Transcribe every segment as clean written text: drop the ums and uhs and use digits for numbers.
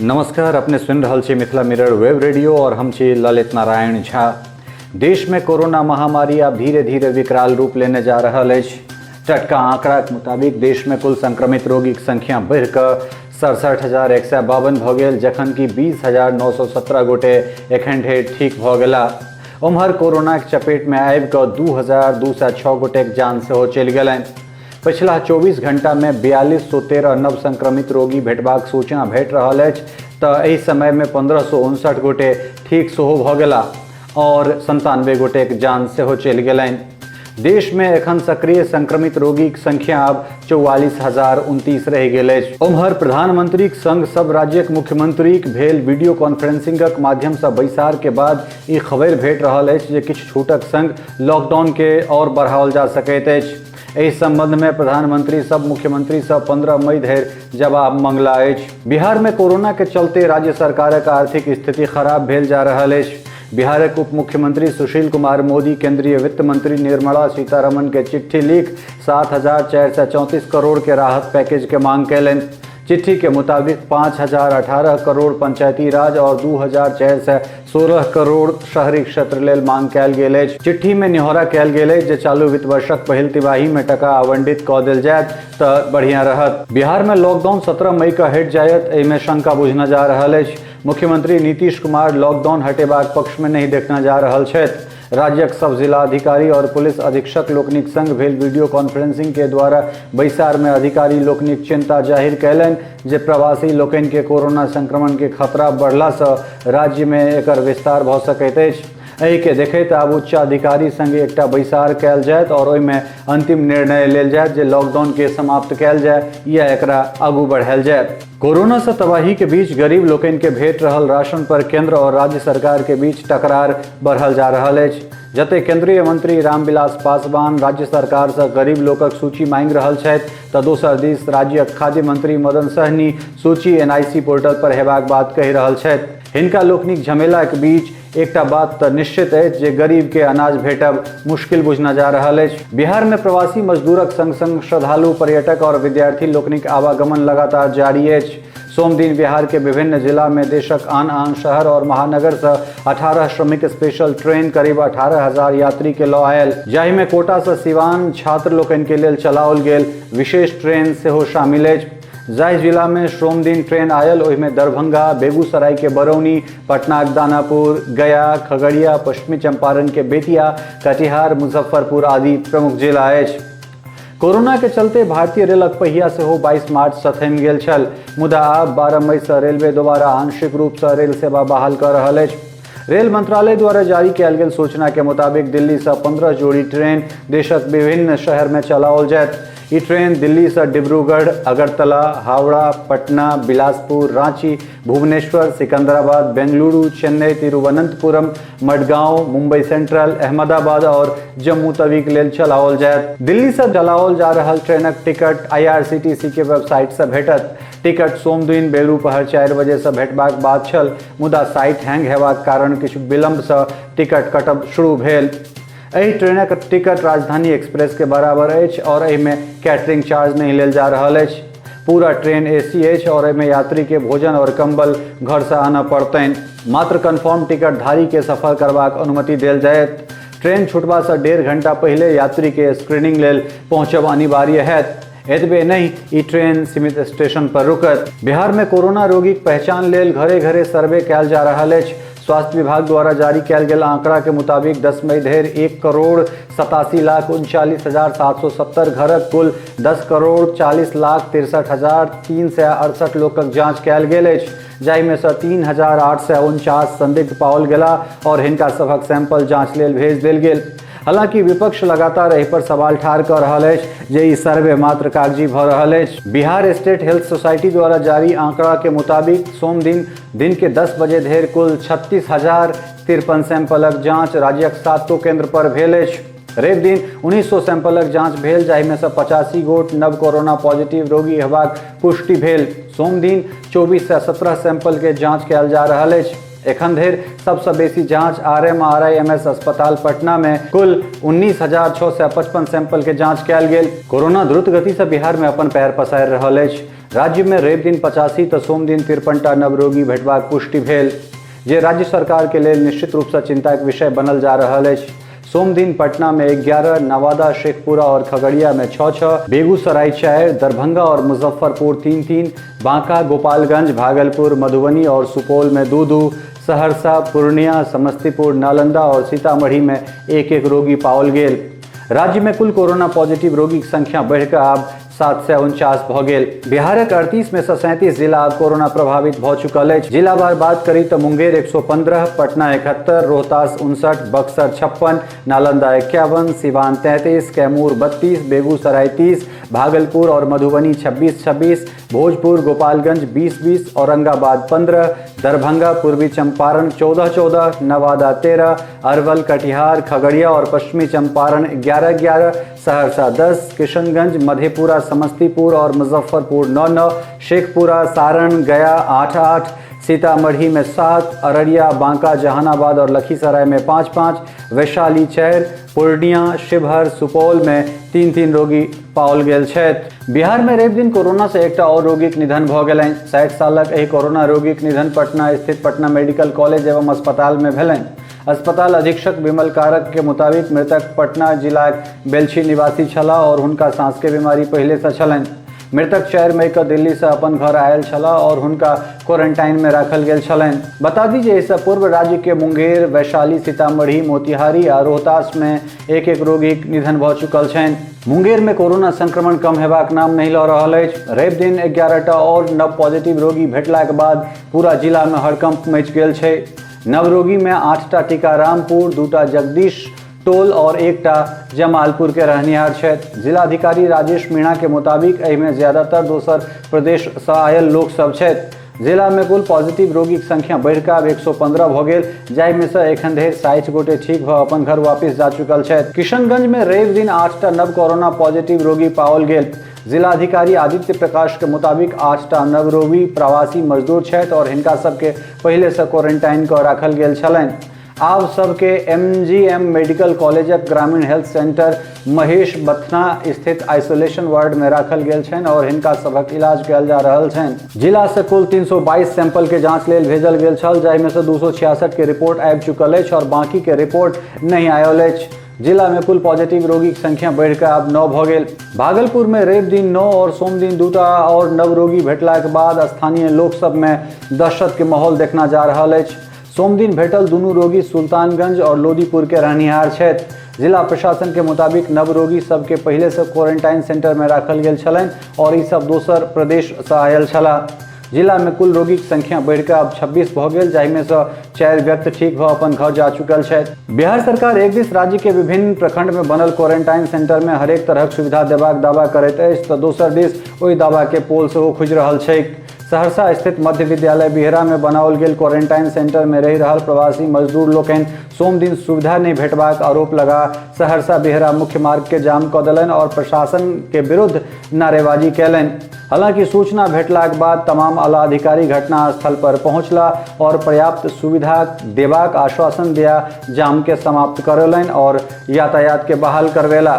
नमस्कार, अपने सुनि रहल छी मिथिला मिरर वेब रेडियो और हम छी ललित नारायण झा। देश में कोरोना महामारी आब धीरे धीरे विकराल रूप लेने जा रहल अछि। टटका आंकड़ाक मुताबिक देश में कुल संक्रमित रोगीक संख्या बढ़िकऽ 67,152 भऽ गेल, जखन कि 20,917 गोटे एखन धरि ठीक भऽ गेला। ओम्हर कोरोनाक चपेटमे आबि कऽ 2,206 गोटेक जान सेहो चलि गेलनि। पछिला 24 घंटामे 4,213 नव संक्रमित रोगी भेटबाक सूचना भेट रहल अछि, तऽ एहि समयमे 1,559 गोटे ठीक सेहो भऽ गेला आओर 97 गोटेक जान सेहो चलि गेलनि। देशमे एखन सक्रिय संक्रमित रोगीक संख्या आब 44,029 रहि गेल अछि। ओम्हर प्रधानमंत्रीक संग सब राज्यक मुख्यमंत्रीक भेल वीडियो कॉन्फ्रेंसिंगक माध्यमसँ बैसार के बाद ई खबरि भेट रहल अछि जे किछु छूटक संग लॉकडाउन के आओर बढ़ाओल जा सकैत अछि। एहि संबंधमे प्रधानमंत्री सब मुख्यमंत्रीसँ 15 मई धरि जवाब मंगला अछि। बिहारमे कोरोना के चलते राज्य सरकारक आर्थिक स्थिति खराब भेल जा रहल अछि। बिहारक उप मुख्यमंत्री सुशील कुमार मोदी केंद्रीय वित्त मंत्री निर्मला सीतारमन के चिट्ठी लिख 7,434 करोड़ के राहत पैकेज के मांग कयलनि। चिट्ठी के मुताबिक 5,018 करोड़ पंचायती राज और 2,416 करोड़ शहरी क्षेत्र लेल मांग कयल गेल अछि। चिट्ठी में निहोरा कयल गेल अछि जे चालू वित्त वर्षक पहिल तिमाही में टका आवंटित कऽ देल जायत तऽ बढ़िया रहत। बिहार में लॉकडाउन 17 मई के हटि जायत, एहिमे शंका बुझना जा रहल अछि। मुख्यमंत्री नीतीश कुमार लॉकडाउन हटेबाक पक्ष में नहि देखना जा रहल छथि। राज्यक सब जिलाधिकारी और पुलिस अधीक्षक लोकनिक संग भेल वीडियो कॉन्फ्रेंसिंग के द्वारा बैसार में अधिकारी लोकनिक चिंता जाहिर कयलनि जे प्रवासी लोकनि के कोरोना संक्रमण के खतरा बढ़ला सँ राज्य में एकर विस्तार भऽ सकैत अछि। एहि के देखैत आब उच्चाधिकारी संग एकटा बैसार कयल जायत और ओहिमे अंतिम निर्णय लेल जायत जे लॉकडाउन के समाप्त कयल जाय या एकरा आगू बढ़ायल जाय। कोरोना से तबाही के बीच गरीब लोकनि के भेट रहल राशन पर केंद्र और राज्य सरकार के बीच टकरार बढ़ल जा रहल अछि। जते केंद्रीय मंत्री रामविलास पासवान राज्य सरकार से गरीब लोकक सूची मांगि रहल छथि, तऽ दोसर दिस राज्यक खाद्य मंत्री मदन सहनी सूची एनआईसी पोर्टल पर हेबाक बात कहि रहल छथि। हिनका लोकनिक झमेला के बीच एकटा बात तऽ निश्चित अछि जे गरीब के अनाज भेटब मुश्किल बुझना जा रहल अछि। बिहार में प्रवासी मजदूरक संग संग श्रद्धालु, पर्यटक और विद्यार्थी लोकनिक आवागमन लगातार जारी अछि। सोमदिन बिहार के विभिन्न जिला में देशक आन आन शहर और महानगर से 18 श्रमिक स्पेशल ट्रेन करीब 18,000 यात्री के लऽ आयल, जाहि में कोटा से सिवान छात्र लोकनि के लेल चलाओल गेल विशेष ट्रेन सेहो शामिल अछि। जाहि जिला में सोमदिन ट्रेन आयल ओहिमे दरभंगा, बेगूसराय के बरौनी, पटनाक दानापुर, गया, खगड़िया, पश्चिमी चंपारण के बेतिया, कटिहार, मुजफ्फरपुर आदि प्रमुख जिला अछि। कोरोना के चलते भारतीय रेलक पहिया सेहो 22 मार्च से थमि गेल छल, मुदा आब 12 मई से रेलवे दोबारा आंशिक रूप से रेल सेवा बहाल कऽ रहल अछि। रेल मंत्रालय द्वारा जारी कयल गेल सूचना के मुताबिक दिल्ली से 15 जोड़ी ट्रेन देशक विभिन्न शहर में चलाओल जायत। ई ट्रेन दिल्ली से डिब्रूगढ़, अगरतला, हावड़ा, पटना, बिलासपुर, रांची, भुवनेश्वर, सिकंदराबाद, बेंगलुरु, चेन्नई, तिरुवनंतपुरम, मडगांव, मुंबई सेंट्रल, अहमदाबाद और जम्मू तवी के लेल चलाओल जायत। दिल्ली से चलाओल जा रहल ट्रेनक टिकट आईआरसीटीसी के वेबसाइट से भेटत। टिकट सोमदिन बेरू पहर 4 बजे से भेटबाक बात छल, मुदा साइट हैंग हेबाक कारण किछु विलंब से टिकट कटब शुरू भेल। एहि ट्रेनक टिकट राजधानी एक्सप्रेस के बराबर अछि और एहिमे कैटरिंग चार्ज नहि लेल जा रहल अछि। पूरा ट्रेन एसी अछि और एहिमे यात्री के भोजन और कंबल घर से आनय पड़तनि। मात्र कंफर्म टिकट धारी के सफर करबाक अनुमति देल जायत। ट्रेन छूटबा से 1.5 घंटा पहिले यात्री के स्क्रीनिंग लेल पहुंचब अनिवार्य हैत। एतबे नहि, ई ट्रेन सीमित स्टेशन पर रुकत। बिहार में कोरोना रोगीक पहचान लेल घरे घरे सर्वे कयल जा रहल अछि। स्वास्थ्य विभाग द्वारा जारी कयल गेल आंकड़ा के मुताबिक 10 मई धरि 1,87,39,770 घरक कुल 10,40,63,368 लोकक जांच कयल गेल अछि, जाहिमे सँ 3,849 संदिग्ध पाओल गेला और हिनका सभक सैंपल जांच लेल भेज देल गेल। हालांकि विपक्ष लगातार एहि पर सवाल ठाढ़ कऽ रहल अछि जे ई सर्वे मात्र कागजी भऽ रहल अछि। बिहार स्टेट हेल्थ सोसाइटी द्वारा जारी आंकड़ा के मुताबिक सोमदिन दिन के 10 बजे धरि कुल 36,053 सैंपलक जांच राज्यक सातो केंद्र पर भेल अछि। रवि दिन 1,900 सैंपलक जांच भेल, जाहिमे सँ 85 गोट नव कोरोना पॉजिटिव रोगी हेबाक पुष्टि भेल। सोमदिन 2,417 सैंपल के जांच कयल जा रहल अछि। एखन धरि सबसँ बेसी जांच आरएमआरआईएमएस अस्पताल पटना में कुल 19,655 सैंपल के जांच कयल गेल। कोरोना द्रुत गति से बिहार में अपन पैर पसारि रहल अछि। राज्य में रवि दिन 85 तऽ सोम दिन 53टा नव रोगी भेटबाक पुष्टि भेल, जे राज्य सरकार के लेल निश्चित रूप से चिंता के विषय बनल जा रहल अछि। सोम दिन पटना में 11, नवादा, शेखपुरा और खगड़िया में 6-6, बेगूसराय 4, दरभंगा और मुजफ्फरपुर 3-3, बांका, गोपालगंज, भागलपुर, मधुबनी और सुपौल में 2-2, सहरसा, पूर्णिया, समस्तीपुर, नालंदा और सीतामढ़ी में 1-1 रोगी पाओल गेल। राज्य में कुल कोरोना पॉजिटिव रोगी के संख्या बढ़िकऽ आब 749 भऽ गेल। बिहारक 38 में से 37 जिला आब कोरोना प्रभावित भऽ चुकल अछि। जिलावार बात करी तऽ मुंगेर 115, पटना 71, रोहतास 59, बक्सर 56, नालंदा 51, सिवान 33, कैमूर 32, बेगूसराय 30, भागलपुर और मधुबनी 26-26, भोजपुर, गोपालगंज 20-20, औरंगाबाद 15, दरभंगा, पूर्वी चंपारण 14-14, नवादा 13, अरवल, कटिहार, खगड़िया और पश्चिमी चंपारण 11-11, सहरसा 10, किशनगंज, मधेपुरा, समस्तीपुर और मुजफ्फरपुर 9-9, शेखपुरा, सारण, गया 8-8, सीतामढ़ी में 7, अररिया, बांका, जहानाबाद और लखीसराय में 5-5, वैशाली 4, पूर्णिया, शिवहर, सुपौल में 3-3 रोगी पाओल गेल छथि। बिहार में रवि दिन कोरोना से एकटा और रोगीक निधन भऽ गेलनि। 60 सालक एहि कोरोना रोगीक निधन पटना स्थित पटना मेडिकल कॉलेज एवं अस्पताल में भेलनि। अस्पताल अधीक्षक विमल कारक के मुताबिक मृतक पटना जिलाक बेलछी निवासी छलाह और हुनका सांस के बीमारी पहिले से छलनि। मृतक 4 मई के दिल्ली से अपन घर आयल छलाह और हुनका क्वारंटाइन में राखल गेल छलनि। बता दी जे एहिसँ पूर्व राज्य के मुंगेर, वैशाली, सीतामढ़ी, मोतिहारी आ रोहतास में 1-1 रोगीक निधन भऽ चुकल छनि। मुंगेर में कोरोना संक्रमण कम हेबाक नाम नहि लऽ रहल अछि। रवि दिन 11टा और नव पॉजिटिव रोगी भेटलाक बाद पूरा जिला में हड़कंप मचि गेल छै। नव रोगी में 8टा टीकारामपुर, 2टा जगदीश टोल और 1टा जमालपुर के रहनिहार छथि। जिलाधिकारी राजेश मीणा के मुताबिक एहिमे ज्यादातर दोसर प्रदेश से आयल लोक सब छथि। जिला में कुल पॉजिटिव रोगी के संख्या बढ़िकऽ आब 115 भऽ गेल, जाहिमे से एखन धरि 60 गोटे ठीक भऽ अपन घर वापस जा चुकल छथि। किशनगंज में रवि दिन 8टा नव कोरोना पॉजिटिव रोगी पाओल गेल। जिलाधिकारी आदित्य प्रकाश के मुताबिक 8टा नव रोगी प्रवासी मजदूर छथि और हिनका सबके पहिले से क्वारंटाइन कऽ राखल गेल छलनि। आब सबके एमजीएम मेडिकल कॉलेजक ग्रामीण हेल्थ सेंटर महेश बथना स्थित आइसोलेशन वार्ड में राखल गेल छनि और हिनका सभक इलाज कयल जा रहल छनि। जिला से कुल 322 सैंपल के जांच लेल भेजल गेल छल, जाहिमे से 266 के रिपोर्ट आबि चुकल अछि और बाकी के रिपोर्ट नहि आयल अछि। जिला में कुल पॉजिटिव रोगी के संख्या बढ़िकऽ आब 9 भऽ गेल। भागलपुर में रवि दिन 9 और सोम दिन 2टा और नव रोगी भेटलाक बाद स्थानीय लोक सब में दहशत के माहौल देखना जा रहल अछि। सोम दिन भेटल दुनू रोगी सुल्तानगंज और लोदीपुर के रहनिहार छथि। जिला प्रशासन के मुताबिक नव रोगी सबके पहिले से क्वारंटाइन सेंटर में राखल गेल छलनि और ई सब दोसर प्रदेश से आयल छलाह। जिला में कुल रोगी के संख्या बढ़िकऽ आब 26 भऽ गेल, जाहिमे से 4 व्यक्ति ठीक भऽ अपन घर जा चुकल छथि। बिहार सरकार एक दिस राज्य के विभिन्न प्रखंड में बनल क्वारंटाइन सेंटर में हरेक तरहक सुविधा देबाक दावा करैत अछि तऽ दोसर दिस ओहि दावा के पोल सेहो खुजि रहल छैक। सहरसा स्थित मध्य विद्यालय बिहरा में बनाओल गेल क्वारंटाइन सेंटर में रहि रहल प्रवासी मजदूर लोकनि सोम दिन सुविधा नहि भेटबाक आरोप लगा सहरसा बिहरा मुख्य मार्ग के जाम कऽ देलनि और प्रशासन के विरुद्ध नारेबाजी कयलनि। हालांकि सूचना भेटलाक बाद तमाम आला अधिकारी घटना स्थल पर पहुंचला और पर्याप्त सुविधा देबाक आश्वासन दिया जाम के समाप्त करौलनि और यातायात के बहाल करवेला।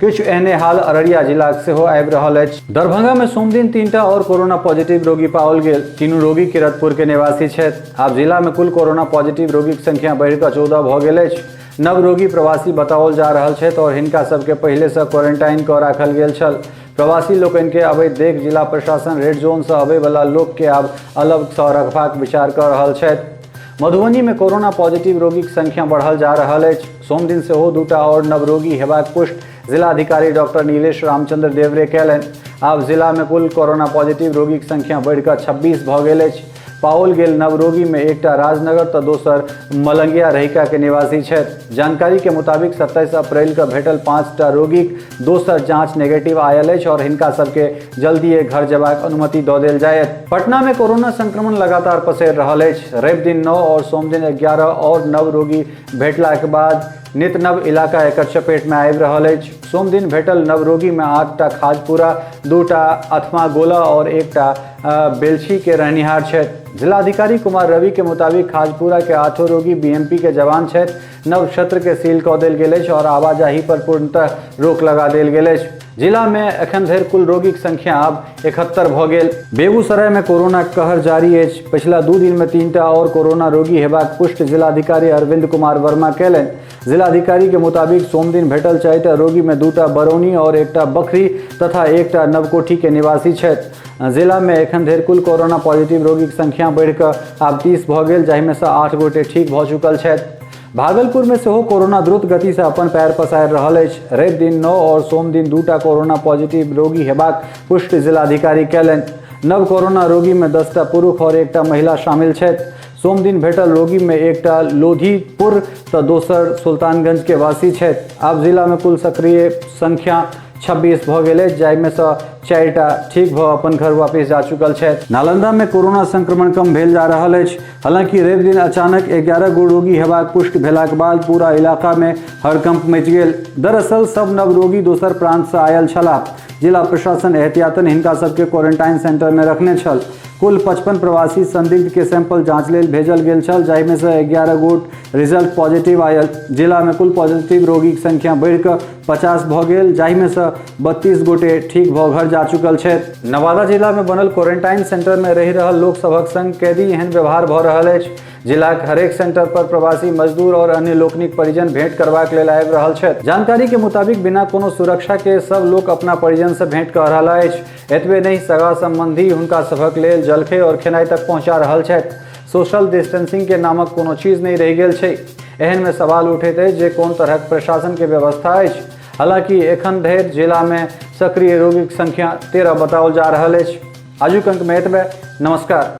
किछु एहने हाल अररिया जिलाक सेहो आबि रहल अछि। दरभंगा में सोमदिन 3टा और कोरोना पॉजिटिव रोगी पाओल गेल। तीनू रोगी किरतपुर के निवासी छथि। आब जिला में कुल कोरोना पॉजिटिव रोगी के संख्या बढ़िकऽ 14 भऽ गेल अछि। नव रोगी प्रवासी बताओल जा रहल छथि और हिनका सबके पहिले से क्वारंटाइन कऽ राखल गेल छल। प्रवासी लोकनि के अबैत देख जिला प्रशासन रेड जोन से अबै वाला लोक के आब अलग से रखबाक विचार कऽ रहल छथि। मधुबनी में कोरोना पॉजिटिव रोगी के संख्या बढ़ल जा रहल अछि। सोमदिन सेहो 2टा और नव रोगी हेबाक पुष्टि जिलाधिकारी डॉक्टर नीलेश रामचंद्र देवरे कयलनि। आब जिला में कुल कोरोना पॉजिटिव रोगी के संख्या बढ़िकऽ 26 भऽ गेल अछि। पाओल गेल नव रोगी में एकटा राजनगर तऽ दोसर मलंगिया रहिका के निवासी छथि। जानकारी के मुताबिक 27 अप्रैल के भेटल 5टा रोगीक दोसर जांच नेगेटिव आयल अछि और हिनका सबके जल्दिए घर जेबाक अनुमति दऽ देल जायत। पटना में कोरोना संक्रमण लगातार पसरि रहल अछि। रवि दिन 9 और सोम दिन 11 और नव रोगी भेटलाक बाद नित नव इलाका एकर चपेट में आबि रहल अछि। सोमदिन भेटल नव रोगी में 8टा खाजपुरा, 2टा अथमा गोला और 1टा बेलछी के रहनिहार छथि। जिलाधिकारी कुमार रवि के मुताबिक खाजपुरा के 8 रोगी बीएमपी के जवान छथि। नव क्षेत्र के सील कऽ देल गेल अछि और आवाजाही पर पूर्णतः रोक लगा देल गेल अछि। जिला में एखन धरि कुल रोगीक संख्या आब 71 भऽ गेल। बेगूसराय में कोरोना कहर जारी अछि। पछिला 2 दिन में 3टा और कोरोना रोगी हेबाक पुष्टि जिलाधिकारी अरविंद कुमार वर्मा कयलनि। जिलाधिकारी के मुताबिक सोमदिन भेटल 4टा रोगी में 2टा बरौनी और 1टा बखरी तथा 1टा नवकोठी के निवासी छथि। जिला में एखन धरि कुल कोरोना पॉजिटिव रोगीक संख्या बढ़िकऽ आब 30 भऽ गेल, जाहिमे सँ 8 गोटे ठीक भऽ चुकल छथि। भागलपुर में सेहो कोरोना द्रुत गति से अपन पैर पसारि रहल अछि। रवि दिन 9 और सोम दिन 2टा कोरोना पॉजिटिव रोगी हेबाक पुष्टि जिलाधिकारी कयलनि। नव कोरोना रोगी में 10टा पुरुष और 1टा महिला शामिल छथि। सोम दिन भेटल रोगी में 1टा लोधीपुर तऽ दोसर सुल्तानगंज के वासी छथि। आब जिला में कुल सक्रिय संख्या 26 भऽ गेल अछि, जाहिमे सँ 4टा ठीक भऽ अपन घर वापस जा चुकल छथि। नालंदा में कोरोना संक्रमण कम भेल जा रहल अछि। हालांकि रवि दिन अचानक 11 गो रोगी हेबाक पुष्टि भेलाक बाद पूरा इलाका में हड़कंप मचि गेल। दरअसल सब नव रोगी दोसर प्रांत से आयल छलाह। जिला प्रशासन एहतियातन हिनका सबके क्वारंटाइन सेंटर में रखने छल। कुल 55 प्रवासी संदिग्ध के सैंपल जांच लेल भेजल गेल छल, जाहिमे सँ 11 गोट रिजल्ट पॉजिटिव आयल। जिला में कुल पॉजिटिव रोगीक संख्या बढ़िकऽ 50 भऽ गेल, जाहिमे सँ 32 गोटे ठीक भऽ घर जा चुकल छथि। नवादा जिला में बनल क्वारंटाइन सेंटर में रहि रहल लोक सभक संग कैदी एहन व्यवहार भऽ रहल अछि। जिलाक हरेक सेंटर पर प्रवासी मजदूर और अन्य लोकनिक परिजन भेंट करबाक लेल आबि रहल छथि। जानकारी के मुताबिक बिना कोनो सुरक्षा के सब लोक अपना परिजन से भेंट कऽ रहल अछि। एतबे नहि, सगा संबंधी हुनका सभक लेल जलखै और खेनाइ तक पहुंचा रहल छथि। सोशल डिस्टेंसिंग के नामक कोनो चीज नहि रहि गेल छै। एहन में सवाल उठैत अछि जे कोन तरहक प्रशासन के व्यवस्था अछि। हालांकि एखन धरि जिला में सक्रिय रोगीक संख्या 13 बताओल जा रहल अछि। आजुक अंक में एतबे। नमस्कार।